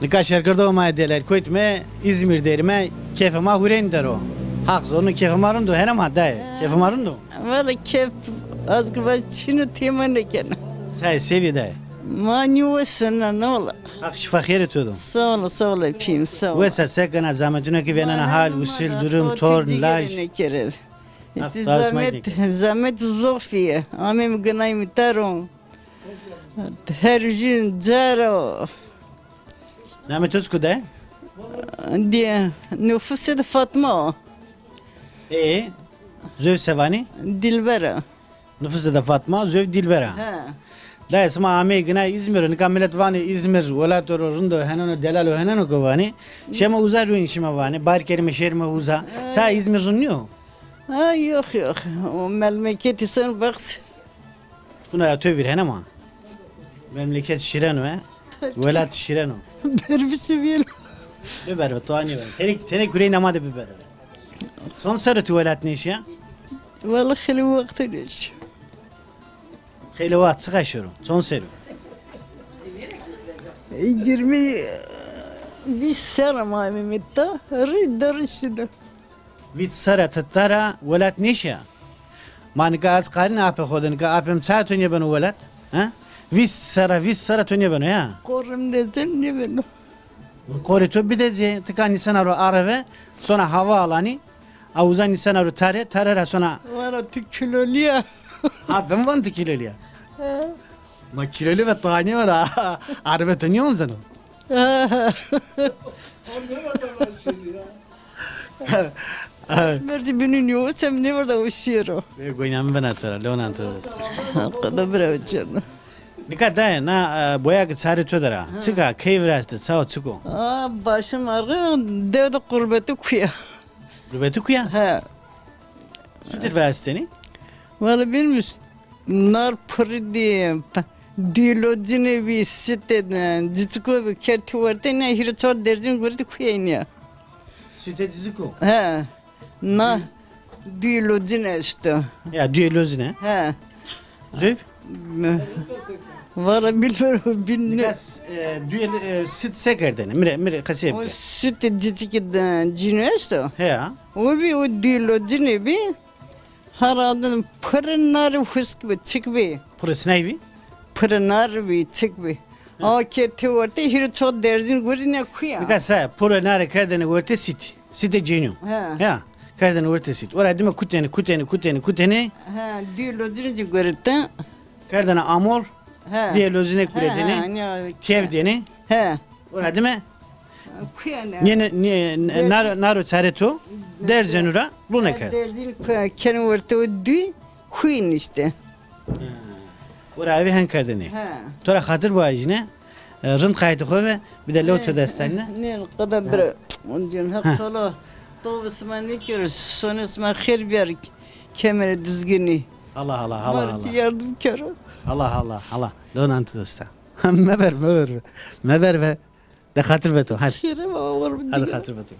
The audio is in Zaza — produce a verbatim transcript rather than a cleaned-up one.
Nika şerkirdo ma deler koyt me, İzmir derime, keyfê ma hurên der o. Haq zonû keyfê ma rind o, hene ma dayê. Keyfê ma rind o. Valla keyf, az ki va çin o, têma nêkena. Say sevi dayê. Ma nî wes na, ne ola. Haq şifa xêrê to do. Sağ ol, sağ ol, epîm, sağ ol. Wes a, se kena, zametûna ki vênena hal, usil, durum, torn, laj. Haq zamet, zamet zof î. Amê mi ginay mi taro. Her jin caro. Namê to çik o de? Diye, nufusê de Fatma o. E, zöv se vanî? Dilber a. Nufusê de Fatma, zöv Dilber a. He. Dayê, sima ameyî ginay İzmir o, nika milet vanê İzmir welato ro rind o, heneno delal o, heneno ko vanî. Şima uza ruin şima vanî, bar kerîme şêrîme uza. Ça İzmir rind nîyo? Ha, yok, yok. O memleketî son bak. Tuna ya to vîr hene ma. Memleket şîren o, he? Welat şîren o. Berbî sevîye. Biber ve, toanî ve. Tenê, tenê gureyna ma de biber ve. Son serre tu welat nêşîya? Wela xeylê wextî nêşîya. Xeylê wext, çiqa şero? Son serre? Yirmi, vîst serre ma Mehmet da. Rî de rî şîne. Vîst serre ti tara welat nêşîya? Ma nika ez qarîn apê xo de, nika apê mi ça to nêbeno welat? He? Vîst serre, vîst serre to nêbeno ya? Qorim de zin nêbeno. Qorê to bide zî, ti ka nîsena ro areve, sona havaalanî, a uza nîsena ro tare, tare ra sona. Valla ti kilolî ya. Ha, ben van ti kilolî ya. He. Ma kilolî ve tanî ve ra areve to nîyonzeno. He. Merdî binî nîyo, sem nêverda o şîro. Bê goyna mi bena to ra, leonan to dest. Qada bira ceno. Nika dayê, na, e, boya ki çarê to der a. Çik a, key viraşte, ça o, çik o? A, başim arge, dew de qurbetî kuya. Qurbetî kuya? He. Sutî viraştenî? Valla bilmiyorum. Nar pirî dî, dîlocinê bî, sitê, e, ciciko bî, kertî wertê, ne hîrê çar derzîn guretî kuya nîya. Sitê ciciko? He. Na dîlocin esto. Ya, dîlocin e? He. Zeyf? Valla bilmiyorum, bilmiyorum. Nika, e, dîl, e, sit se kerdene? Mi rê, mi rê qesey bike. O sit cicik, e, cîno esto. He ya. O bî, o dîlocin bî. Herhalde pir nari husk bi, çik bi. Pir sinay bi? Pir nar bi, çik bi. Ha. A ke te wertê hîrê ço derzîn gurîne kuya. Nika se, pir nari kerdene wertê sît. Sîtê cênîyo. Ha. Ya, kerdene wertê sît. Ora dime kutene, kutene, kutene, kutene. Ha, dî lozîne ci gurite. Kerdene amor. Ha. Dî lozîne kuretene. Ha, ha, ne. Kev dene. Ha. Ora dime. Kuya ne? Nê, nê, nê, naro, naro çarê to, derzên ra, lûne kerd. Derzîn kuya, keno wertê o dî, kuyin îşte. Ha. Ora evî hen kerdene. Ha. To ra xatir biwajîne, e, rind qaytê xo ve, bir de lew to destanîne. Nê, qada bira, oncun Haq Teala, to ve sima nêkero, sonê sima xêr biyar, kemere dizginî. Allah Allah, Allah Allah. Yardım kero. Allah Allah, Allah. Lew nan to destan. Meber, meber ve. Meber ve. De xatir ve to, hadi. Şêrê baba, war bi. Hadi xatir ve to.